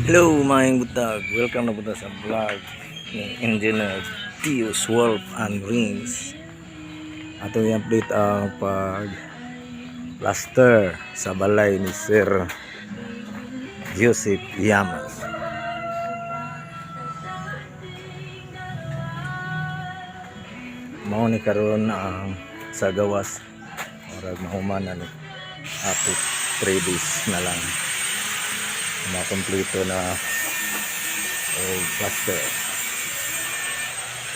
Hello, maayong buntag. Welcome na punta sa vlog ni Engineer Dios Wolf and Rings. Ato i-update ang pag plaster sa balay ni Sir Joseph Llamas. Mao ni karon ang sa gawas, murag mahuman na ni, apit 3 days na lang makompleto na o plaster.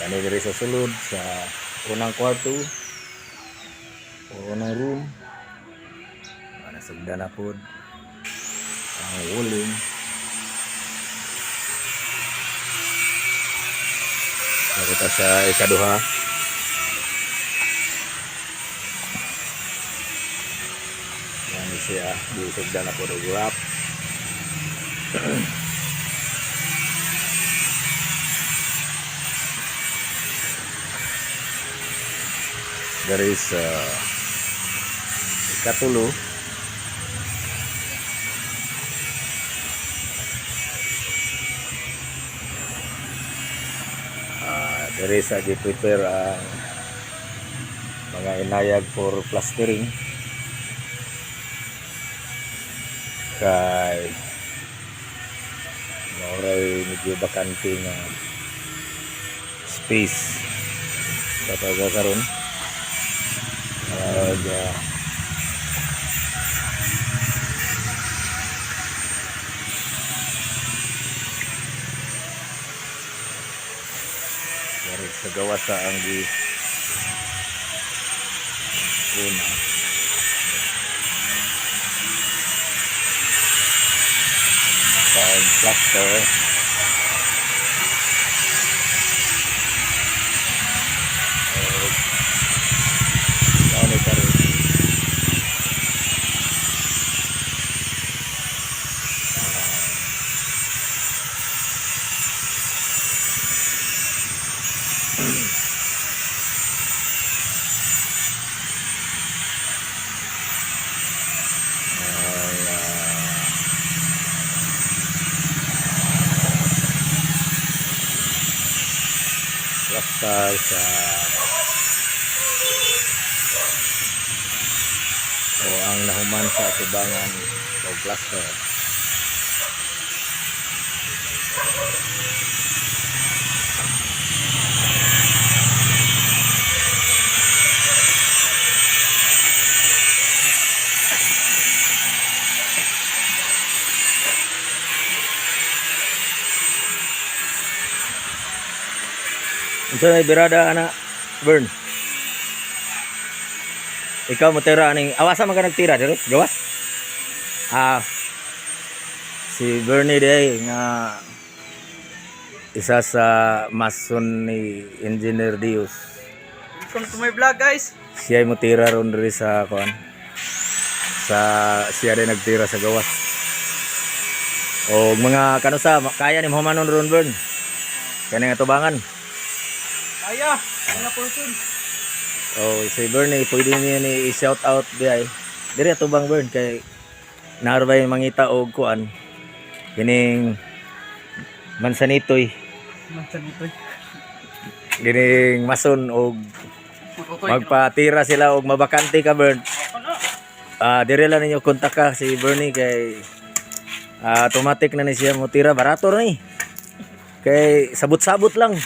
Kani diri sa sulod sa unang kwarto o unang room, nasugda na pod ang wuling. Nakita sa ikaduha. Yan siya, gisugda na pod og wrap. There is ikatulo. There is gi-prepare ang mga inayag for plastering kay maoray medyo bakante nga space sa taga karon. Ag, dari sa gawas sa ang gi una pag plaster. Og mao ni karon ang plaster sa o ang nahuman sa atubangan o plaster. Unsa may birada ana, Bern? Ikaw mo tira aning awasa man ka nagtira diri gawas? Ah, si Bernie day nga isa sa mason ni Engineer Dios. Welcome to my vlog, guys. Siya mo tira ron diri sa kuan. Sa siya din nagtira sa gawas. O mga kanusa, kaya ni mahumanon ron, Bern? Kani nga tubangan. Kaya, mga person. Oh, si Bernie, pwede niya ni i-shout out di ay. Diri atubang, Bern, kay naarbay mangita og kuan. Kining mansanitoy, Mansan ito. kining mason og Putotoy. magpatira sila og mabakante ka, Bern. Ano? Ah, dire lang ninyo kontak ka si Bernie kay automatic na ni siya mo tira, barato ra ni. Kay sabot-sabot lang.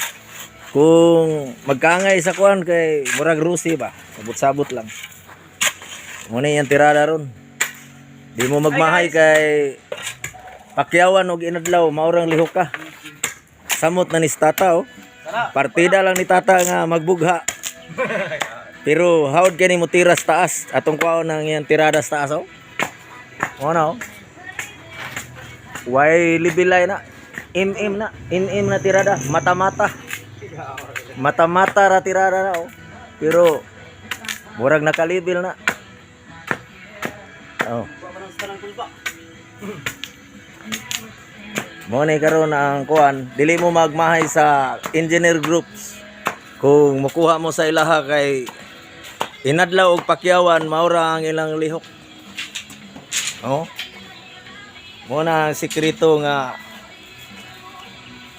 Kung magkangay sa kuan kay murag rusi ba, sabot-sabot lang. Muna yung tirada ron. Di mo magmahay kay pakyawan og inadlaw maurang lihok ka. Samot na ni si tata oh. Tara. Partida lang ni tata nga magbugha. Pero how'd kani mo tira sa taas? Atong kuwaon ang iyang tirada sa taas oh. Mo na oh. Way libilay na. MM na. MM na tirada. Mata-mata. Mata-mata ra tirada na oh. Pero murag nakalibil na. Oh. Parang sa tanang kulba. Mo ni karon ang kuan, dili mo magmahay sa engineer groups. Kung mukuha mo sa ilaha kay inadlaw og pakyawan, maura ang ilang lihok. Oh. Mo na ang sikreto nga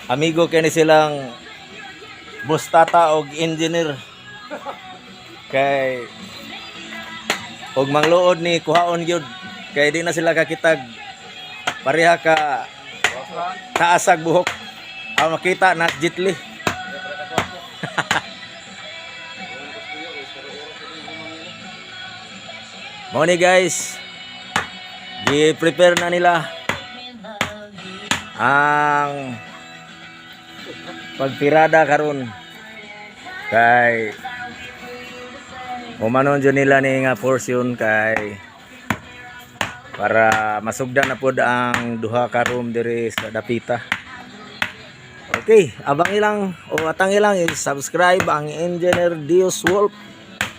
Amigo kini silang boss tata og engineer. Kay og mangluod ni kuhaon gyud kay di na sila kakitag pareha ka taasag buhok. Ang makita na jitli. Mao ni, guys. Gi-prepare na nila ang pagpirada karon kay humanon jud nila ni nga portion kay para masugdan na pod ang duha ka room diri sa dapita. Okay, abang ilang o atang ilang i-subscribe ang Engineer Dios Wolf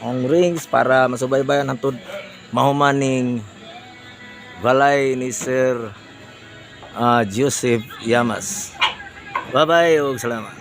ang rings para masubaybayan hantod mahuman ning balay ni Sir Joseph Yamas. Bye-bye ug salamat.